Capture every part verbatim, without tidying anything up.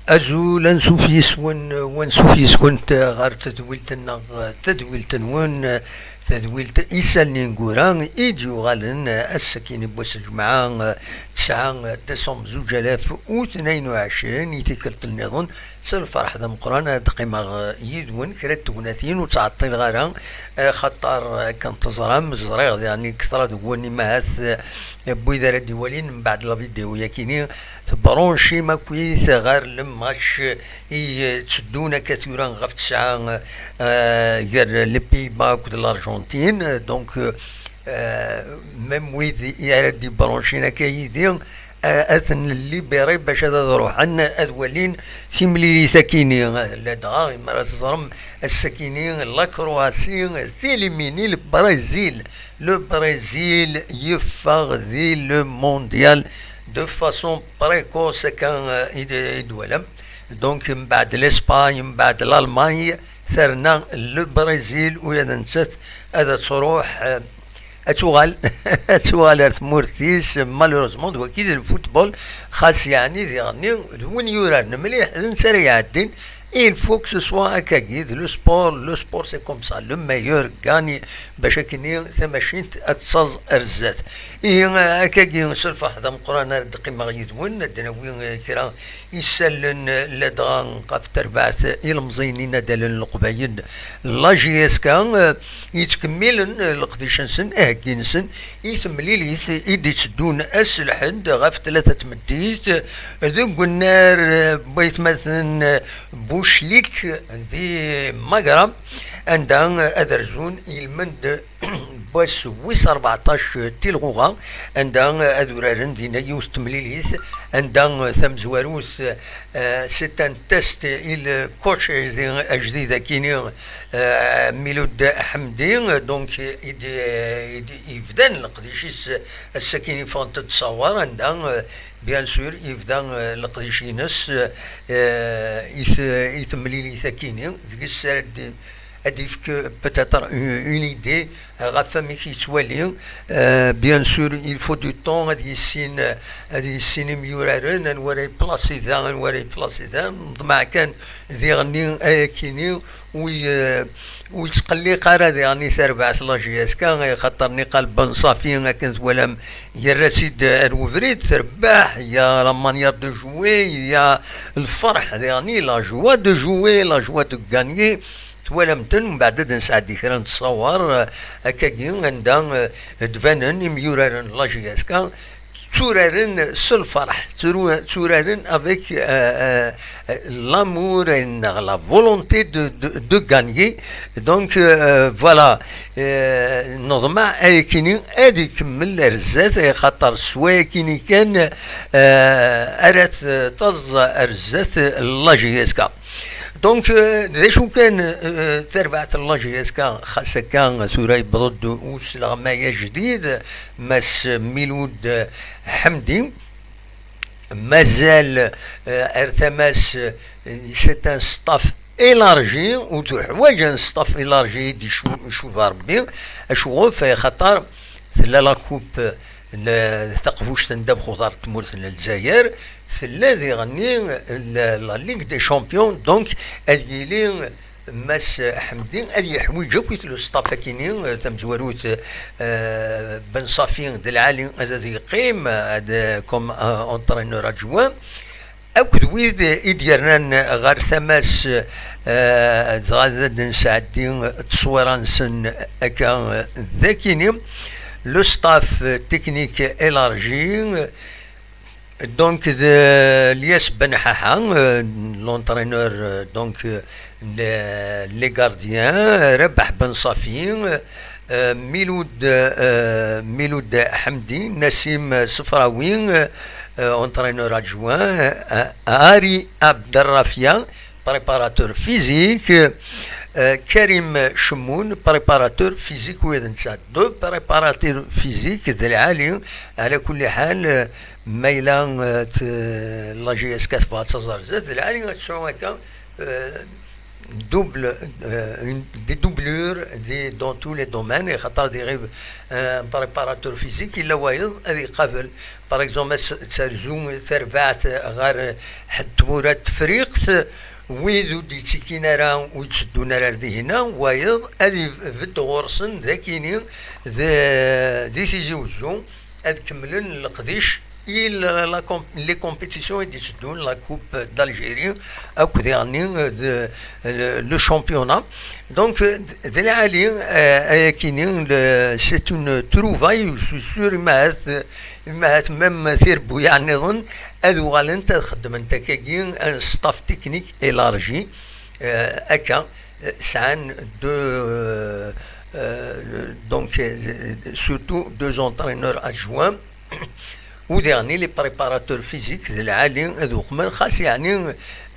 Azul, ansuf yes-wen, wansuf yes-kent ɣer tedwilt-nneɣ, tadwilt-nwen, tadwilt Isallen Ineggura i d-yuɣalen ass-akkin n wass n lǧemɛa, tesɛa décembre zuǧ alaf u tnayen u ɛecrin, i tikkelt nniḍen. S lferḥ d ameqqran ara d-qqimeɣ yid-wen kra n tegnatin, ur ttɛeṭṭileɣ ara, axaṭer akken teẓram, ẓriɣ diɣen kter deg-wen imahat, eh, n wid ara d-iwalin mbeɛd la vidéo-yakini, tebṛuncim akkit ɣer le match i, eh, tteddun akka tura ɣef tesɛa, eh, gar les Pays-Bas akked l'Argentine. Donc, eh, même wid i ara d-ibṛuncin akka yid-i, eh, ad ten-libéré bac ad, ad ruḥen ad walin timlilit akini. Ladɣa, imi ara teẓrem, ass-akini la Croatie télémini le Brésil. Le Brésil yeffeɣ di le mondial de façon précoce, akka, eh, i d-, i d-twalam. Donc, mbeɛd l'Espagne, mbeɛd l'Allemagne, terna le Brésil, ula d nettat ad truḥ, eh, ad tuɣal, ad tuɣal ar tmurt-is, malheureusement, d wagi d lfutbol, xas yeɛni diɣenni d win yuraren mliḥ, d netta ara iɛeddin. Il faut que ce soit akkagi, d le sport, le sport c'est comme ça, le meilleur gagne, bac akkenni tamacint ad taẓ ar zdat. Ihi, akkagi, s lferḥ d ameqqran ara d-qqimeɣ yid-wen, ad d-nawi, eh, kra isallen, eh, ladɣa ɣef terbaɛt ilemẓiyen inadalen n Leqbayel, la J S K, eh, yettkemmilen, eh, leqdic-nsen, aheggi-nsen i temlilit i d-itteddun ass Lḥedd ɣef tlata tmeddit, eh, deg unnar, eh, n waytmaten, eh, Buclik di Magra, anda, eh, ad rzun ilmend wass wis rbeɛṭac tilɣuɣa, anda ad uraren dinna yiwet temlilit, anda tamezwarut, eh, c'est un test i le coach ajdid akini, eh, Milud Ḥemdi, donc i d-, i d-, yebdan leqdic-is ass-akini ffɣent-d ṣṣawar, anda, eh, bien sûr, yebda, eh, leqdic-ines, eh, i t-, i temlilit akini, deg-s ara d-, ad d-yefk peut-être une, une idée ɣef wamek yettwali. Euh, bien sûr, il faut du temps ad yissin, ad yissin imyuraren, anwa ara yeplasi da, anwa ara yeplasi da. Neḍmeɛ kan diɣenni ayakini ur y-, ur yettqelliq ara diɣenni tarbaɛt la J S K, axaṭer niqal Ben Safi, akken twalam, yerra-tt-id ar ubrid, terbeḥ, il y a la manière de jouer, il y a lferḥ diɣenni, la joie de jouer, la joie de gagner. Twalam-ten, mbeɛd ad nesɛeddi kra n tṣawar, eh, akkagi, anda, eh, d-banen imyuraren n la J S K, tturaren s lferḥ, ttru-, tturaren avec, eh, eh, l'amour neɣ la volonté de, de, de gagner. Donc, eh, voilà, eh, neḍmeɛ ayakini ad ikemmel ar zdat, axaṭer s wayakini kan, eh, ara t-, taẓ ar zdat la J S K. Donc, euh, d acu kan, euh, tarbaɛt n la J S K, xas akka tura yewweḍ-d usleɣmay ajdid, Mass Milud Ḥemdi, mazal, euh, ar tama-s, euh, c'est un staff élargi, ur tuḥwaǧ un staff élargi i d-icu-, icuba Rebbi, acuɣef, axaṭer tella la coupe, la, taqbuct n ddabex uḍar n tmurt n Lezzayer, tella diɣenni la, la Ligue des Champions, donc ad yili Mass Ḥemdi ad yeḥwiǧ akk le staff akini, tamezwarut, euh, Ben Safi d lɛali ad, ad yeqqim, ad, comme, euh, entraîneur adjoint, akked wid i d-yernan ɣer tama-s, eh, dɣa ad d-nesɛeddi tteswira-nsen akka, eh, d akini. Le staff technique élargi, donc, de Lyes Ben Haha, euh, l'entraîneur, euh, donc, euh, le, les gardiens, Rabah Ben Safi, euh, Miloud, euh, Miloud Hamdi, Nassim Sefraoui, euh, entraîneur adjoint, euh, Hari Abderrafia, préparateur physique, euh, Karim Chemoun, préparateur physique, oui, deux préparateurs physiques, de l'Ali, على كل حال, euh, ma yella, euh, t-, la J S K tebɣa ad taẓ ar zdat, d lɛali ad tesɛu akka, euh, double, euh, une, des doublures des, dans tous les domaines, et خاطر دي غير un préparateur physique, il a wayeḍ ad iqabel. Par exemple, ad terzu terbaɛt ɣer ḥedd tmura n Tefriqt, wid ur d-yettikin ara, ur yetteddun ara ar dihina, wayeḍ ad ibedd ɣur-sen d akini d, di Tizi Wezzu, ad kemmlen leqdic i la, la, les compétitions i d-itteddun, la Coupe d'Algérie, akked diɣenni d, le, le championnat. Donc, d lɛali, euh, ayakini, c'est une trouvaille, je suis sûr, imahat, imahat même tirebbuyaɛ nniḍen ad uɣalent ad xeddment akkagi, un staff technique élargi, euh, akka, euh, sɛan deux, euh, euh, donc, euh, surtout deux entraîneurs adjoints. U diɣenni les préparateurs physiques d lɛali ad uqmen, xas yeɛni,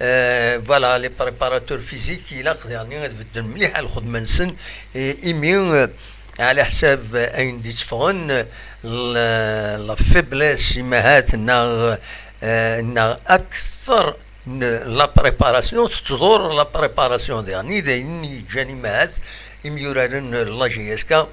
euh, voilà, les préparateurs physiques ilaq diɣenni ad bedden mliḥ lxedma-nsen, imi, euh, ɛla ḥsab ayen d-itteffɣen, la faiblesse imahat neɣ, euh, neɣ akteṛ n la préparation, tettḍur la préparation diɣenni, d ayen yeǧǧan imahat imyuraren n la J S K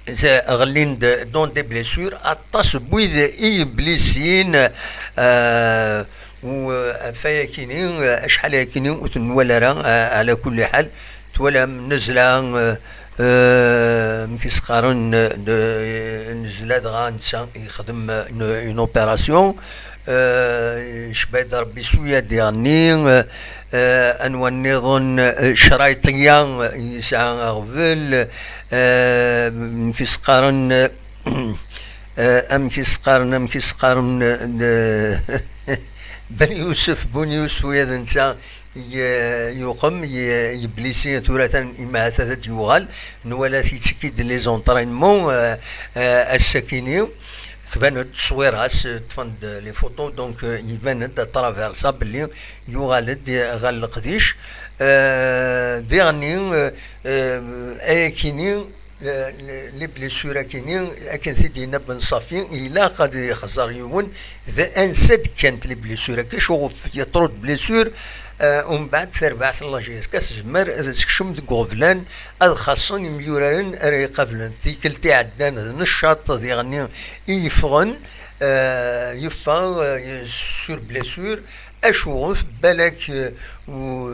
ɣellin-d dans des blessures, aṭas n wid i yeblissin, euh, u, euh, ɣef wayakini, euh, acḥal ayakini ur ten-nwala ara, euh, ɛla kulli ḥal, twalam Nezla, euh, euh, amek i s-qqaren, euh, Nezla dɣa netta yexdem, euh, une, une opération, euh, cba-yi-d Rebbi s uyadi-nni, euh, euh, anwa nniḍen, euh, Crayṭiya, euh, yesɛa aɣbel, euh, amek i s-qqaren, euh, amek i s-qqaren, amek i s-qqaren, euh, Ben Yusef, Bun Yusef, ula d netta y-, yuqem, y-, yeblisi tura atan imahat ad d-yuɣal, nwala-t yettekki-d les entraînements, euh, euh, ass-akini, tban-d tteswira-s, ṭṭfen-d les photos, donc, euh, iban-d à travers ça belli yuɣal-d ɣer leqdic, euh, diɣenni, euh, euh, ayakini, euh, les blessures akini, akken t-id-yenna Ben Safi, ilaq ad ixẓer yiwen d ansa d-kkant les blessures-agi, acuɣef il y a trop de blessures, euh, umbeɛd tarbaɛt n la J S K tezmer ad tekcem deg uɣeblan, ad xaṣṣen imyuraren ara iqablen. Tikkelt iɛeddan d Neccaṭ diɣenni i yeffɣen, euh, yeffeɣ, euh, sur blessure, acuɣef balak, euh, u-,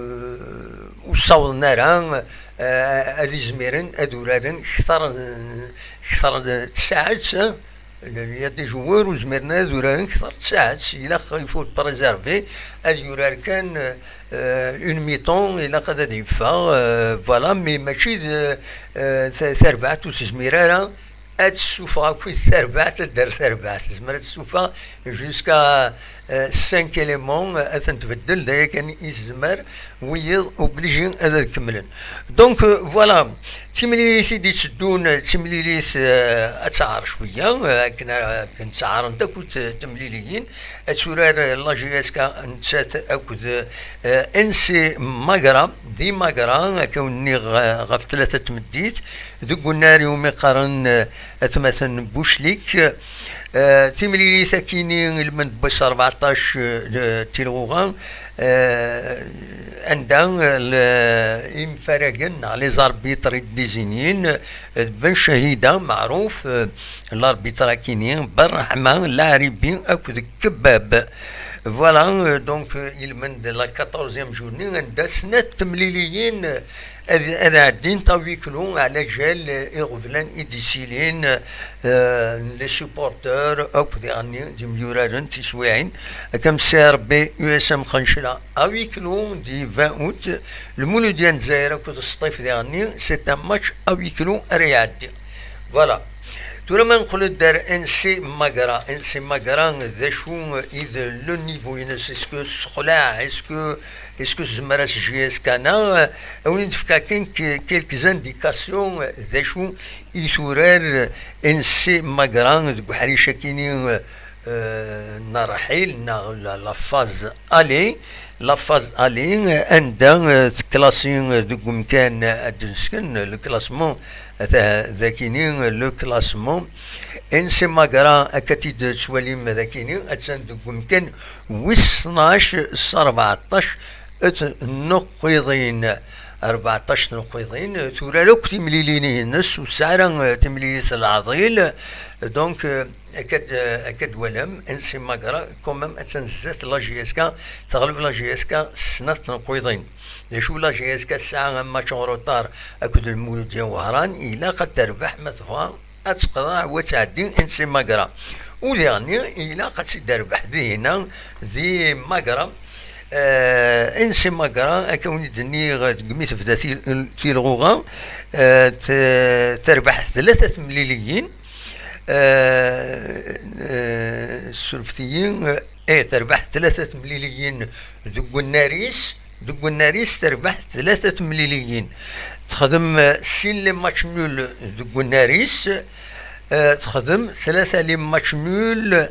ur ssawḍen ara, euh, ad izmiren ad uraren kter, kter n tsaɛet, hein. Il y a des joueurs ur zmiren ad uraren kter n tsaɛet, ilaq, il faut préserver, ad yurar kan, euh, une mi-temps, ilaq ad, ad yeffeɣ, euh, voilà, mais mačči d, euh, ta-, tarbaɛt ur tezmir ara ad tessufeɣ akk i terbaɛt, ad d-terr tarbaɛt. Tezmer ad tessufeɣ jusqu'à, euh, cinq éléments, euh, ad ten-tbeddel, d aya kan i tezmer, wiyiḍ obligé ad, ad kemmlen. Donc, euh, voilà, timlilit i d-itteddun, euh, timlilit, euh, ad taɛer cwiya, euh, akken ara, akken ttaɛrent akk t-, temliliyin, ad turar, euh, la J S K nettat akked, euh, N C Magra, di Magra, akka wen-nniɣ, euh, ɣef tlata n tmeddit, deg unnar iwumi qqaren, eh, atmaten Buclik. Eh, timlilit akini ilmend n wass rbeɛṭac, eh, d tilɣuɣa, eh, anda, eh, l-, imfaragen neɣ les arbitres i d-izinin, eh, d Ben Cahida, meɛruf, eh, l'arbitre akini, Ben Rahma, Laɛribi akked Kebbab. Voilà, eh, donc, eh, ilmend la quatorzième journée, anda snat temliliyin, eh, ad, ad ɛeddint à huis clos, ɛla jal, eh, iɣeblan i d-issilin, eh, n les supporters, akk diɣenni d imyuraren n tiswiɛin, akka am C R B U S M Xencla à huis clos di vingt août, Lmuludya n Lezzayer akked Sṭif diɣenni, c'est un match à huis clos ara iɛeddi. Voilà. Tura ma neqqel-d ar N C Magra, N C Magra d acu i d le niveau-ines, est-ce que tessexlaɛ, est-ce que Est-ce que tezmer ad s-J S K neɣ, euh, ad wen-d-fkeɣ kan que-, quelques indications, euh, d acu i turar, euh, N C Magra deg uḥric akini, euh, euh, n ṛṛḥil, neɣ la, la phase aller, la phase aller, euh, anda, euh, teklasi, euh, deg umkan, euh, ad d-nesken, le classement, ata-, d akini, euh, le classement. N C Magra, akka t-id-tettwalim d akini, attan deg umkan wis tnac s rbeɛṭac Neqqiḍin, rbeɛṭac neqqiḍin, turar akk timlilin-ines, ur tesɛi ara, eh, timlilit n leɛḍil. Donc, eh, akka d, akka d-twalam, N C Magra, quand même, attan zdat la J S K, teɣleb la J S K s snat neqqiḍin. D acu, la J S K tesɛa un match en retard akked Lmuludya Wehran, ilaq ad terbeḥ ma tebɣa ad teqḍeɛ u ad tɛeddi N C Magra. U diɣenni ilaq ad tt-id-terbeḥ dihina di Magra. Eh, N C Magra, akka wen-d-nniɣ deg mi tebda til-, tilɣuɣa, eh, t-, terbeḥ tlata temliliyin. Eh, eh, surfet-iyi, eh, terbeḥ tlata temliliyin deg unnar-is, deg unnar-is terbeḥ tlata temliliyin. Texdem, eh, sin les matchs nuls deg unnar-is, eh, texdem tlata les matchs nuls,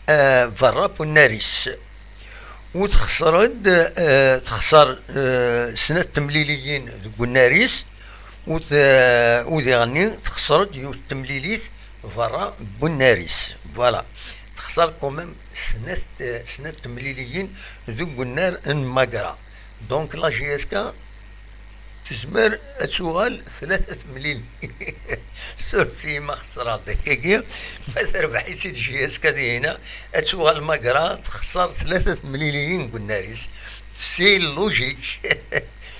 eh, berra n unnar-is. U texṣer-d, eh, texṣer, eh, snat temliliyin deg unnar-is, u t-, u diɣenni texṣer-d yiwet temlilit berra n unnar-is. Voilà. Texṣer quand même snat, snat temliliyin deg unnar n Magra. Donc la J S K tezmer ad tuɣal tlata temlil. Surfet-iyi ma xesreɣ-d akkagi, ma terbeḥ-itt-id J S K dihina, ad tuɣal Magra texṣer tlata temliliyin deg unnar-is. C'est logique.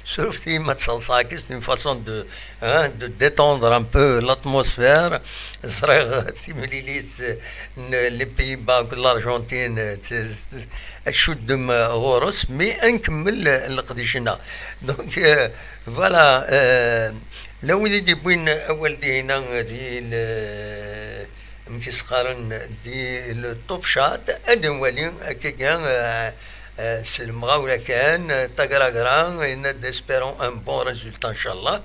Surfet-iyi ma ttaḍsaɣ akka, c'est une façon de, hein, de détendre un peu l'atmosphère. Ẓriɣ timlilit n les Pays-Bas akked l'Argentine, t-, ad tcuddem ɣur-s, mais ad nkemmel leqdic-nneɣ. Donc, euh, voilà, euh, la wid i d-yewwin awal dihina di le-, amek i s-qqaren, di le Top Chat, ad nwali akkagi, euh, euh, s lemɣawla kan, tagragra, yenna-d espérons un bon résultat, ncallah.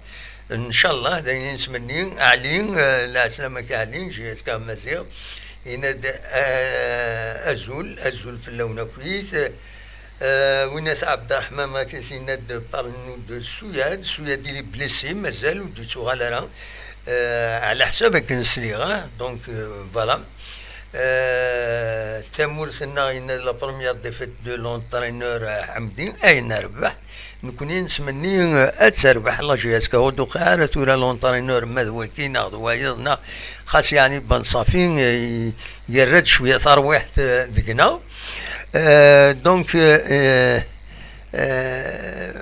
Ncallah, d ayen i nettmenni. Ɛli, euh, lɛeslama-k a Ɛli, J S K Maziɣ, yenna-d, euh, azul, azul fell-awen akkit. Euh, Winat Abderrahman Matis yenna-d, parle-nous de Souyad. Souyad, il est blessé, mazal ur d-yettuɣal ara. Euh, ɛla ḥsab akken sliɣ, ah, donc, euh, voilà. Euh, tamurt-nneɣ yenna-d, la première défaite de l'entraîneur, euh, Hamdi, ayen nerbeḥ. Nekkni nettmenni, euh, ad terbeḥ la J S K, ur d-tuqiɛ ara tura l'entraîneur ma d waki neɣ d wayeḍ neɣ xas yeɛni Ben Safi, euh, yerra-d cwiya tarwiḥt, euh, deg-neɣ. Euh, donc, euh, euh, euh,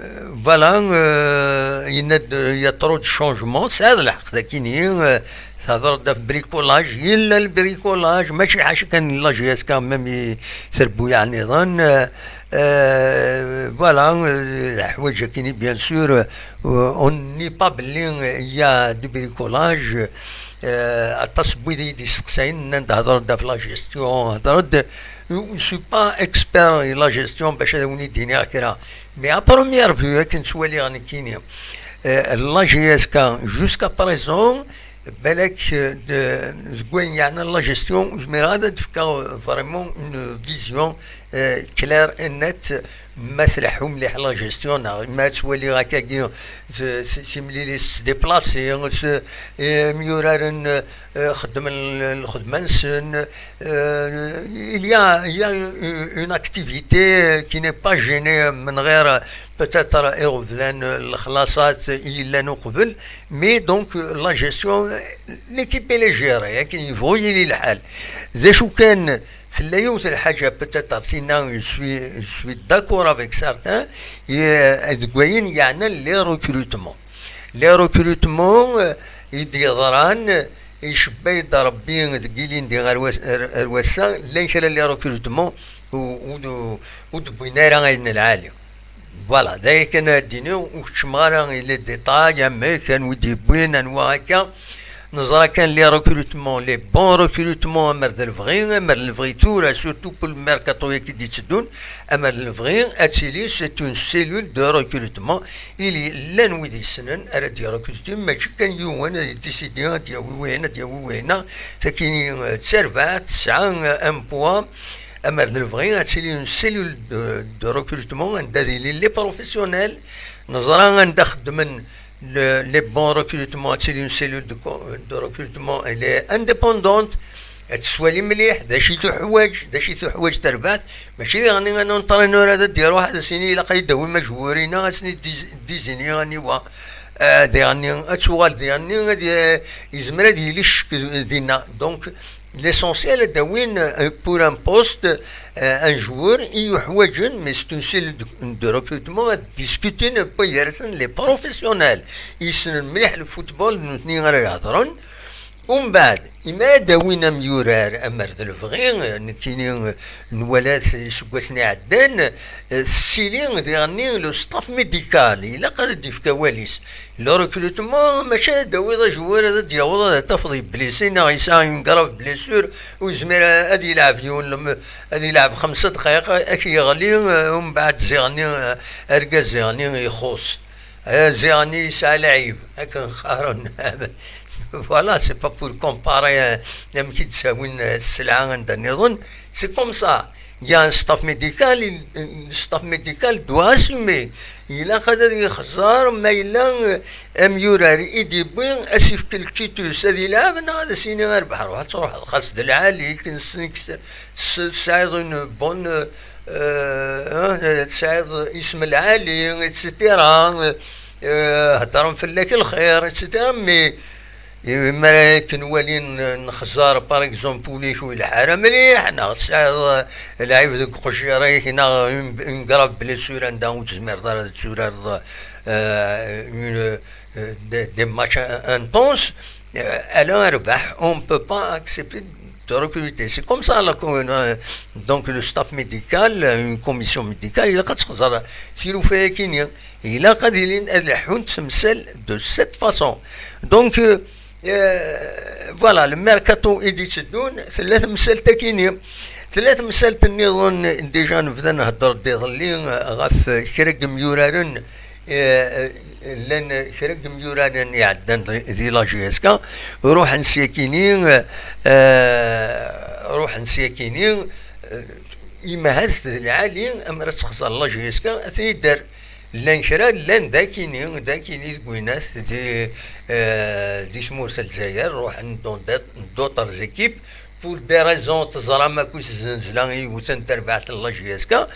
voilà, euh, yenna-d, euh, il y a trop de changements. Tesɛiḍ lḥeqq dagini, euh, thedreḍ ɣef bricolage, yella lbricolage, mačči ḥaca kan la J S K, même i trebbuyaɛ nniḍen. Euh, euh, voilà, euh, leḥwayeǧ akini, bien sûr, euh, on nie pas belli il y a du bricolage. Euh, aṭas n wid i yi-d-isteqsayen, nnan-d hedreḍ-d ɣef la gestion, hedreḍ-d, je suis pas expert en la gestion bac ad awen-id-iniɣ kra. Mais à première vue, akken ttwaliɣ nekkini, euh, la J S K jusqu'à présent, balak, euh, de, deg wayen yeɛnan la gestion, ur zmireɣ ad d-fkeɣ, euh, vraiment une vision, euh, claire et nette, ma tleḥḥu mliḥ la gestion, neɣ ma ttwaliɣ akkagi, t-, t-, timlilit s déplacé, t-, imyuraren, euh, xeddmen l-, lxedma-nsen, euh, il y a, il y a une, une activité qui n'est pas gênée, من غير peut-être iɣeblan, lexlaṣat i yellan uqbel, mais donc, euh, la gestion, euh, l'équipe elle est gérée, akken yebɣu yili lḥal. D acu kan, tella yiwet lḥaǧa, peut-être, tinna, je suis, je suis d'accord avec certains, i, deg wayen yeɛnan les recrutements. Les recrutements, euh, i d-yeḍran, icebba-yi-d Rebbi deg ilindi ar was-, ar, ar wass-a, llan kra les recrutements u, u, u, ur d-wwin ara ayen n lɛali. Voilà, d aya kan ara d-iniɣ, ur keččmeɣ ara i les détails, amek, anwa i d-yewwin, anwa akka. Neẓra kan les recrutements, les bons recrutements, amer d lebɣi, amer d lebɣi tura, surtout pour le mercato-agi d-itteddun, amer d lebɣi ad tili, c'est une cellule de recrutement. Ili llan wid yessnen ara d-irekruti, mačči kan yiwen ad yedisidi ad d-yawi wayen, ad d-yawi wayen. Takini, euh, d tarbaɛt, tesɛa, euh, un poids, amer d lebɣi ad tili une cellule de, de recrutement, anda ad ilin les professionnels, neẓra anda xeddmen le, les bons recrutements, ad tili une cellule de co-, de recrutement, elle est indépendante, Ad teswali mliḥ d acu i tuḥwaǧ, d acu i tuḥwaǧ terbaɛt. Mačči diɣen un entraîneur ad d-iruḥ ad as-yini ilaq ad yi-d-tawim ajwur-inna, ad sen-id-dizini aniwa. Ah, diɣen ad tuɣal diɣen ad y-, yezmer ad yili ccek dinna. Donc, l'essentiel ad d-awin, euh, pour un poste, euh, un joueur i yuḥwaǧen, mais c'est une cellule de, de recrutement ad diskutin pas gar-asen les professionnels i yessnen mliḥ le football, nutni ara ihedren. Umbeɛd, imi ara d-awin amyurar, amer d lebɣi, nekkini nwala-t iseggasen iɛeddan, eh, tettili diɣenni le staff médical, ilaq ad d-yefk awal-is. Le recrutement, mačči ad d-tawiḍ ajewwir ad d-yaweḍ ad t-tafeḍ yeblisi neɣ yesɛa une grave blessure, ur yezmir ad yelɛeb yiwen lem-, ad yelɛeb xemsa dqayeq, ad k-yeɣli, eh, umbeɛd ziɣenni, eh, argaz ziɣenni ixuṣ. Eh, ziɣenni yesɛa lɛib, akken qqaren. Voilà, c'est pas pour comparer, eh, amek i d-ttawin, eh, sselɛa anda nniḍen. C'est comme ça. Il y a un staff médical, il, le staff médical doit assumer. Ilaq ad, ad yexẓer ma yella, eh, amyurar i d-yewwi, ad s-yefk lkitus, ad yelɛeb neɣ ad as-yini arbeḥ, ruḥ ad truḥeḍ, xas d lɛali, akken s-, s-, tesɛiḍ une bonne, euh, hein, tesɛiḍ isem lɛali, et cetera. Euh, heddren fell-ak lxir, et cetera. Mais, eh, mi ara k-nwali n-, nexẓer, par exemple, ul-ik ur yelḥa ara mliḥ, neɣ tesɛiḍ, eh, lɛib deg uqejjir-ik, neɣ une, une grave blessure anda ur tezmireḍ ara ad turareḍ, eh, une, eh, des, des matchs in-, intenses, eh, ala rrbeḥ, on ne peut pas accepter de recruter. C'est comme ça, la co-, euh, donc le staff médical, une commission médicale, ilaq ad texẓer tilufa-agi-nni. Ilaq ad ilin ad leḥḥunt temsal de cette façon. Donc, euh, euh, voilà, le mercato i d-itteddun, tella temsalt-agi-nni. Tella temsalt nniḍen, déjà nebda nhedder-d iḍelli, euh, ɣef kra n yimyuraren, euh, llan kra n yimyuraren iɛeddan di, di la J S K, ruḥen syakini, euh, ruḥen syakini, euh, imahat d lɛali, amar ad texẓer la J S K, ad ten-idder. Llan kra, llan dakini, dakini deg winat, di, euh, di tmurt n Lezzayer, ruḥen dans d-, d'autres équipes, pour des raisons, teẓram akk s zenzla i yewten tarbaɛt n la J S K.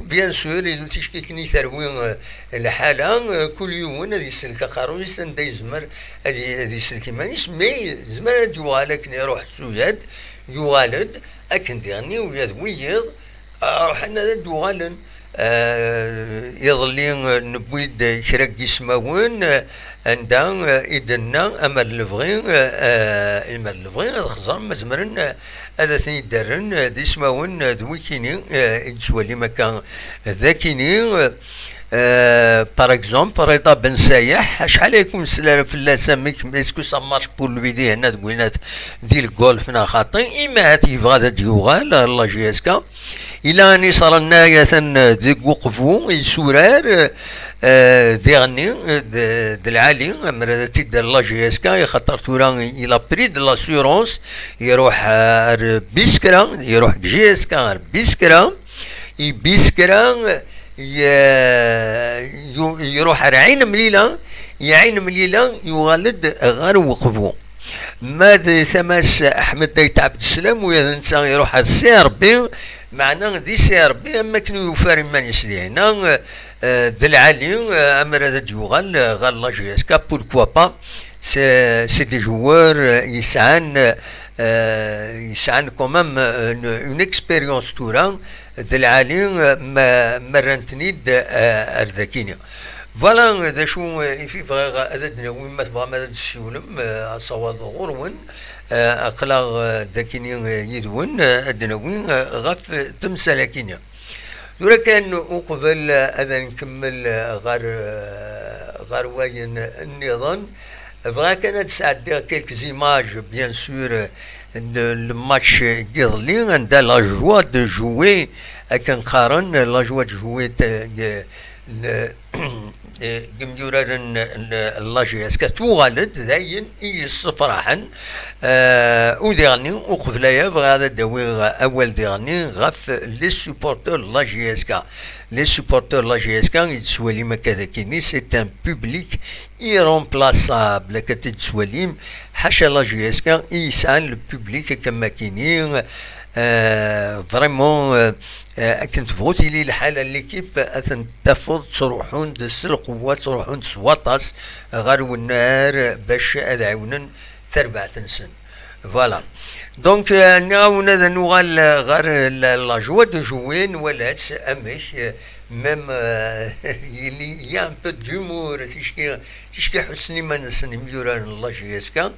Bien sûr, il ticki-ken i terwi, euh, lḥala, euh, kul yiwen ad isellek aqerru-is anda yezmer ad y-, ad isellek iman-is, mais yezmer ad yuɣal akken iruḥ s uyad, yuɣal-d, akken diɣenni uyad wiyiḍ, euh, ruḥen ad d-uɣalen. Euh, iḍelli, euh, newwi-d kra n yismawen, euh, anda, euh, i d-nenna amer lebɣi, euh, euh, amer lebɣi ad xẓren ma zemren, euh, ad ten-id-rren, euh, d ismawen, euh, d wikini, euh, i d-ttwalim akka d akini, euh, euh, par exemple, Rida Ben Sayeḥ, acḥal ay ken-slan fell-as, amek, est-ce que ça marche pour lui dihin ad winat di le golf neɣ xaṭi, imahat yebɣa ad d-yuɣal, euh, la J S K. Ila Anis Rennay atan deg Uqbu, yessurar, euh, diɣenni, euh, d, d lɛali, amer ad t-id la J S K, ixaṭer tura il a pris de l'assurance, iruḥ ar Biskra, iruḥ deg J S K ar Biskra, i Biskra, i, yu-, iruḥ ar Ɛin Mlila, i Ɛin Mlila yuɣal-d ɣer Uqbu. Ma d tama-s Ḥmed Ayt Ɛebdeslam, ula d netta iruḥ ar C R B, meɛna di C R B am wakken ur yufar iman-is dinna, eh, d lɛali, eh, amer ad d-yuɣal, eh, ɣer la J S K, pourquoi pas, c'est, c'est des joueurs, eh, yesɛan, eh, yesɛan quand même, eh, une, une expérience tura, d lɛali, eh, ma, ma rran-ten-id, eh, ar dakini. Voilà, d acu, eh, i fi bɣiɣ ad d-nawi, ma tebɣam ad d-tessiwlem, eh, asawaḍ ɣur-wen, eh, aql-aɣ, eh, dakini, eh, yid-wen, eh, ad d-nawi, eh, ɣef temsal-akini. Tura kan, uqbel, eh, ad nkemmel, eh, ɣer, eh, ɣer wayen nniḍen, bɣiɣ kan ad d-sɛeddiɣ quelques images, bien sûr, eh, de, le match n yiḍelli, anda la joie de jouer, akken qqaren, la joie de jouer, eh, n-, eh, n yimyuraren n, n la J S K, tuɣal-d d ayen i yessefraḥen. Eh, u diɣenni, uqbel aya, bɣiɣ ad d-awiɣ awal diɣenni ɣef les supporters n la J S K. Les supporters n la J S K, i d-tettwalim akka d akini, c'est un public irremplaçable, akka i d-tettwalim, ḥaca la J S K i yesɛan le public akka am akini. Eh, vraiment, eh, eh, akken tebɣu tili lḥala n l'équipe, ad ten-tafeḍ ttruḥun-d s lqewwa, ttruḥun-d s waṭas ɣer wennar bac ad ɛiwnen tarbaɛt-nsen. Voilà. Donc, eh, nniɣ-awen ad nuɣal, eh, ɣer la, la joie de jouer, nwala-tt amek, eh, même, eh, il y a un peu d'humour, ticki, ticki ḥussen iman-nsen imyuraren n la J S K.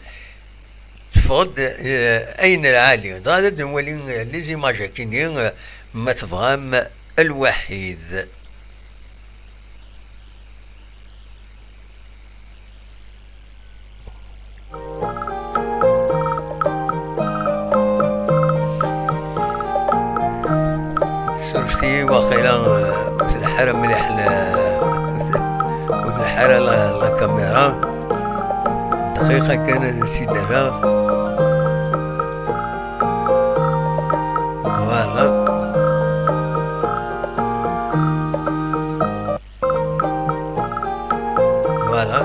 Teffeɣ-d, eh, ayen lɛali. Dɣa ad nwali, eh, les images akini, eh, ma tebɣam, lwaḥid. Surfet-iyi waqila, eh, ur telḥa ara mliḥ la, ur telḥa ara la, la caméra. Dqiqa kan ad as-id-rreɣ. Voilà. Voilà.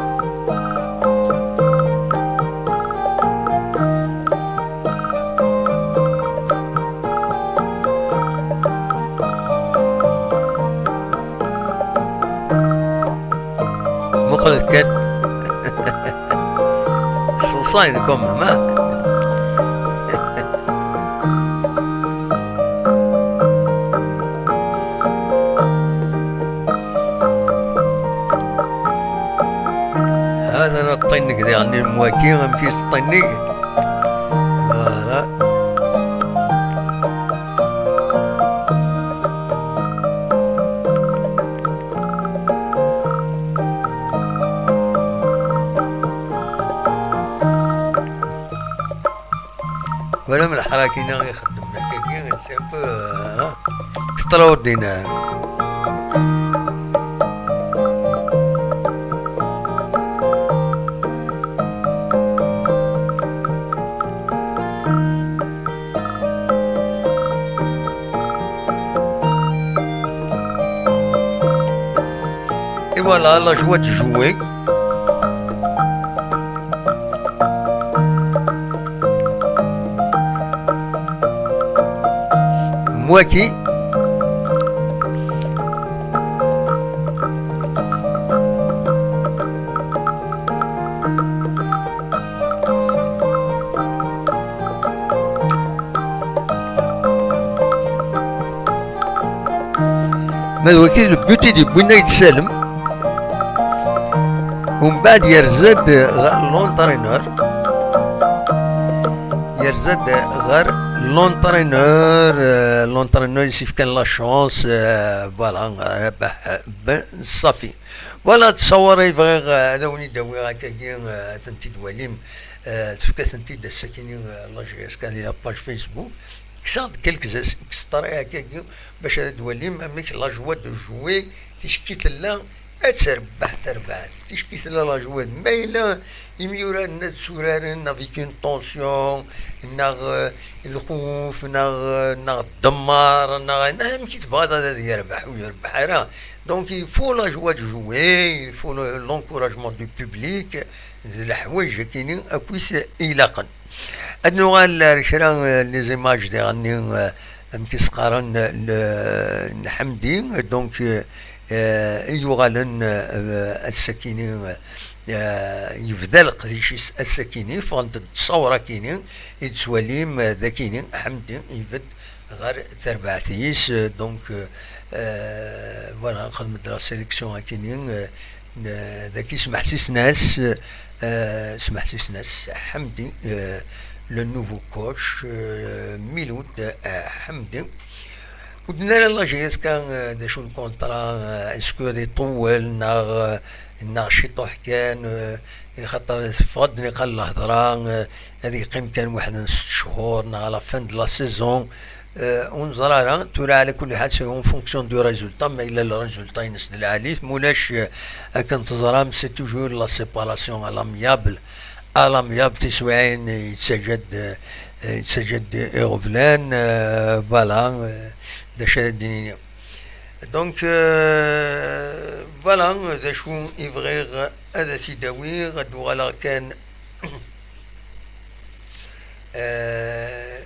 Muqlet kan. Ṣṣenṣayen quand même, ha? Hada neṭṭineg diɣen n waki, amek i s-ṭinnig. Voilà. Walam leḥraka-ina i xeddmen akkagi, c'est un peu, euh, extraordinaire. Et voilà, la joie de jouer. Mwaki. Ma d wagi, le but i d-yewwin Ayt Salem. Umbeɛd yerza-d ɣer l'entraîneur. Yerza-d ɣer l'entraîneur, euh, l'entraîneur i s-yefkan la chance, euh, voilà, Rabaḥ Ben Safi. Voilà, ttṣawar ay bɣiɣ, euh, ad awen-id-awiɣ akkagi, euh, ad tent-id-twalim, euh, tefka-tent-id ass-akini, euh, la J S K di la page Facebook. Kkseɣ-d quelques extraits akkagi bac ad d-twalim amek la joie de jouer, ticki tella ad terbeḥ terbaɛt, ticki tella la joie, ma yella imyuraren ad tturaren avec une tension, neɣ, euh, lxuf, neɣ, euh, neɣ ddemmar, neɣ ayen, amek i tebɣiḍ ad, ad yerbeḥ ur yerbeḥ ara. Donc, il faut la joie de jouer, il faut le, l'encouragement du public, d leḥwayeǧ akini akk i s-ilaqen. Ad nuɣal ar kra, euh, les images diɣenni, euh, amek i s-qqaren, euh, le, n Ḥemdi, donc, euh, euh, i yuɣalen, euh, ass-akini, euh, yebda leqdic-is ass-akini, ffɣent-d ttṣawra-kini, i d-twalim, euh, d akini, Ḥemdi ibedd ɣer terbaɛt-is, euh, donc, euh, euh, voilà, nxedm-d la sélection akini, euh, n-, daki smeḥsisen-as, euh, smeḥsisen-as Ḥemdi, euh, le nouveau coach, euh, Miloud, euh, Ḥemdi. Ur d-nara la J S K, euh, d acu n contrat, euh, est-ce que ad iṭewwel neɣ, euh, neɣ ciṭuḥ kan, euh, xaṭer teffeɣ-d niqal lehḍra, euh, ad yeqqim kan weḥd n sett cchur neɣ à la fin de la saison. Euh, ur neẓri ara, tura, ɛla kulli ḥal, c'est en fonction du résultat, ma yella le résultat-ines d lɛali, ma ulac, euh, akken teẓram, c'est toujours la séparation à l'amiable. À l'amiable, tiswiɛin yettaǧǧa-d, euh, yettaǧǧa-d iɣeblan, euh, voilà, euh, d acu ara d-nini. Donc, euh, voilà, d acu i bɣiɣ ad t-id-awiɣ, ad d-uɣaleɣ kan. Euh,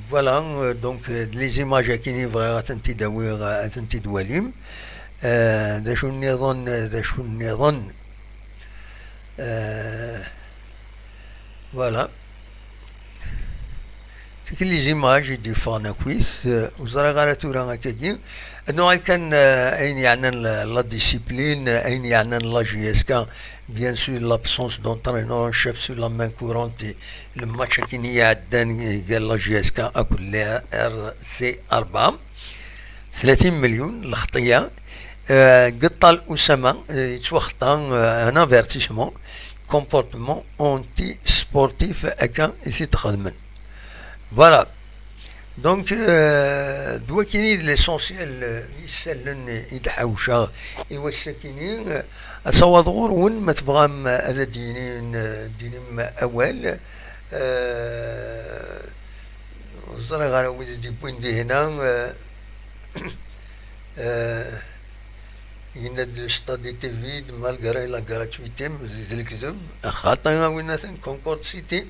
voilà, euh, donc, euh, les images akkin i bɣiɣ ad tent-id-awiɣ, ad tent-id-walim. Euh, d acu nniḍen, d acu nniḍen. Euh, voilà. Tikkelt les images i d-yeffɣen akkit, euh, ur ẓriɣ ara tura akkagi. Ad nuɣal kan, euh, ayen yeɛnan la, la discipline, ayen yeɛnan la J S K, bien sûr l'absence d'entraîneur en chef sur la main courante, le match akkin i iɛeddan gar la J S K akked le R C أربعة. ثلاثين مليون lxeṭṭa. Euh, Geṭṭal Usama, euh, yettwaxeṭṭa, euh, un avertissement, comportement anti-sportif, akka i t-id-xedmen. Voilà. Donc, euh, d wakken i d l'essentiel, euh, isallen i d-ḥawceɣ i wass-akini, euh, ad tawaḍ ɣur-wen, ma tebɣam, euh, ad d-yinin, euh, d-inim awal. Euh, ur ẓriɣ ara wid i d-yewwin dihna, euh, euh, yenna-d le stade était vide malgré la gratuité, d lekdeb, xaṭi a winat n Concorde City.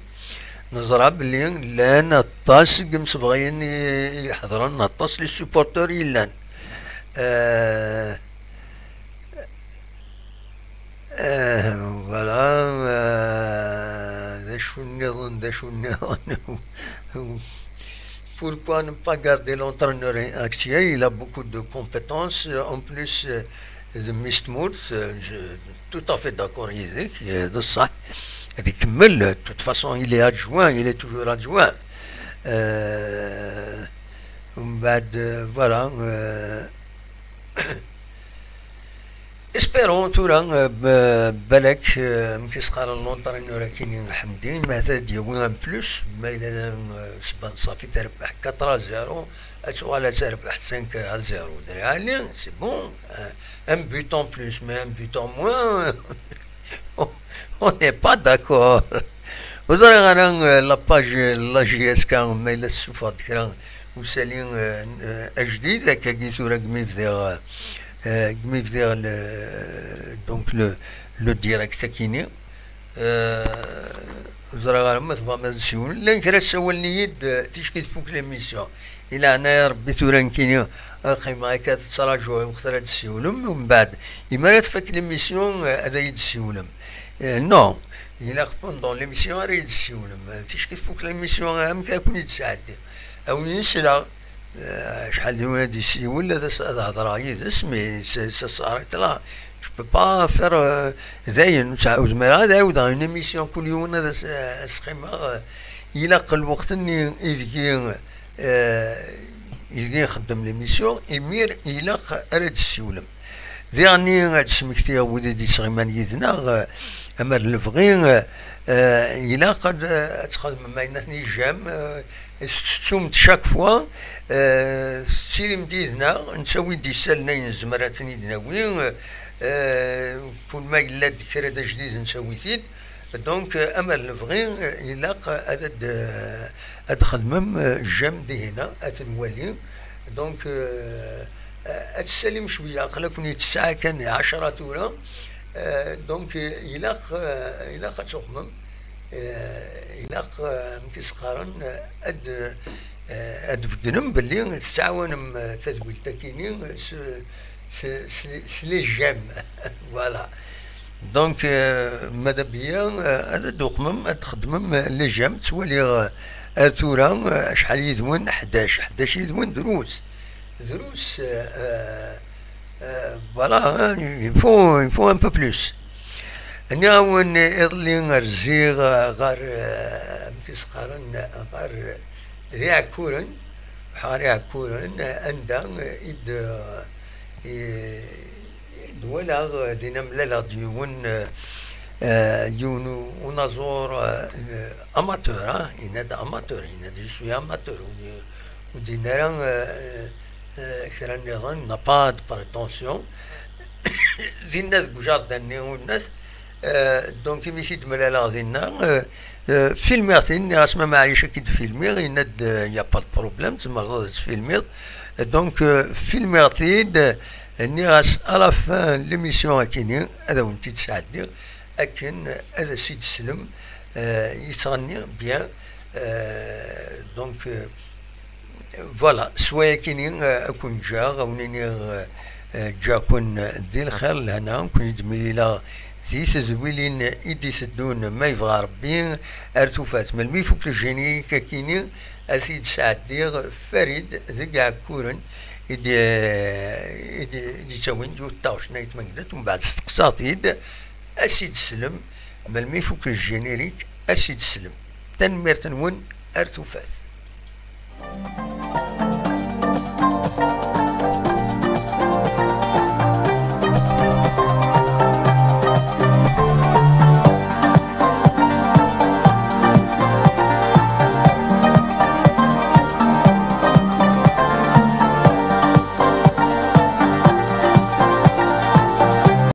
Neẓra belli llan aṭas n yimsebɣiyen i, i iḥeḍren, aṭas les supporters i yellan. Euh, euh, voilà, euh, d acu nniḍen, d acu nniḍen. Pourquoi ne pas garder l'entraîneur actuel? Il a beaucoup de compétences. En plus, euh, de Miss Tmurt, euh, je suis tout à fait d'accord avec, euh, de ça. Avec Mel, de toute façon, il est adjoint, il est toujours adjoint. Euh, ومن بعد, euh, voilà, euh, Espérons tura, euh, b-, balak, euh, amek i s-qqaren l'entraîneur akini Ḥemdi, ma ad d-yawi un plus, ma yella, euh, sban ṣafi terbeḥ quatre à zéro, ad tuɣal ad terbeḥ cinq à zéro. D lɛali, c'est bon, euh, un but en plus, mais un but en moins, on n'est pas d'accord. Ur ẓriɣ ara, euh, la page, euh, la J S K, ma yella tessufeɣ-d kra usali, euh, euh, ajdid, akkagi tura deg mi bdiɣ, euh, euh, deg mi bdiɣ le, donc le, le direct akini. Euh, ur ẓriɣ ara ma tebɣam ad ssiwlen. Llan kra ssawlen-iyi-d, euh, ticki tfuk l'émission. I leɛnaya Rebbi tura nekkini, euh, qqimeɣ akka ad ttṛajuɣ i waqt ara d-ssiwlem, u mbeɛd, imi ara tfak l'émission, euh, ad iyi-d-ssiwlem. Euh, non, ilaq pendant l'émission ara iyi-d-ssiwlem. Euh, ticki tfuk l'émission, euh, amek ara ken-id-sɛeddi? A wen-yesla, euh, acḥal d yiwen ad d-yessiwel, ad as-, ad hedṛeɣ yid-s, mais ça, ça s'arrête là. Je peux pas faire, euh, dayen, ur zmireɣ ad ɛiwdeɣ une émission kul yiwen ad as-, as-qqimeɣ, euh, ilaq lweqt-nni ideg i, euh, ideg i nxeddem l'émission, imir ilaq ara d-ssiwlem. Diɣenni ad d-smektiɣ wid i d-yettɣiman yid-neɣ, euh, ama d lebɣi, euh, euh, ilaq ad, ad txedmem ayen aten-ijam, euh, tettettum-d chaque fois, euh, tettilim-d yid-neɣ, netta wi d-yessalen ayen nezmer ad ten-id-nawi, euh, kul ma yella-d kra d ajdid nettawi-t-id. Donc, euh, ama d lebɣi, euh, ilaq ad, ad, euh, ad xedmem, euh, j'aime dihina, ad t-nwali. Donc, euh, euh, ad tessalim cwiya, aql-aken yettesɛa kan ɛecṛa tura. Euh, donc, euh, ilaq, euh, ilaq ad tuxmem. Euh, ilaq, euh, amek i s-qqaren, euh, ad, euh, ad tbeggnem belli tettɛawanem, euh, tadwilt-akini s, s, s, s les j'aime. Voilà. Donc, euh, madame Bia, euh, ad d-uqmem, ad txedmem, euh, les j'aime, ttwaliɣ, euh, ar tura, euh, acḥal yid-wen? Ḥdac, ḥdac yid-wen, drus. Drus, euh, euh, euh, voilà, hein, il faut, il faut un peu plus. Nniɣ-awen iḍelli rziɣ, euh, ɣer, euh, amek i s-qqaren, ɣer Iɛekkuren, ɣer Iɛekkuren, euh, anda, euh, i d, euh, i, i d-walaɣ, euh, dinna mlaleɣ-d yiwen, euh, Eh, yiwen u- unaẓur, eh, amateur, ah, yenna-d amateur, yenna-d je suis amateur, ur d-, ur d-yenna ara, eh, eh, kra nniḍen, n'a pas de prétention. Dinna deg ujardin-nni, unat, eh, donc imi t-id-mlaleɣ dinna, eh, eh, filmiɣ-t-id, nniɣ-as ma maɛlic ad k-id-filmiɣ, yenna-d, eh, y a pas de problème, tzemreḍ ad tt-filmiḍ. Donc, eh, filmiɣ-t-id, eh, nniɣ-as à la fin n l'émission akini ad awen-tt-id-sɛeddiɣ akken ad as-id-teslem, eh, yettɣenni bien, eh, donc, eh, voilà, s wayakini, eh, ad ken-ǧǧeɣ, ad wen-iniɣ, eh, eh, ǧǧiɣ-ken di lxir, lehna, ad ken-id-milileɣ di tedwilin i d-iteddun, ma yebɣa Rebbi, ar tufat. Melmi ifuk le générique akini, ad t-id-sɛeddiɣ Farid deg Iɛekkuren i d-, i d-, i d-ittawin yiwet taɣect n Ayt Mengellat, umbeɛd steqsaɣ-t-id, ad s-id-teslem, melmi ifuk le générique, ad s-id-teslem. Tanemmirt-nwen, ar tufat.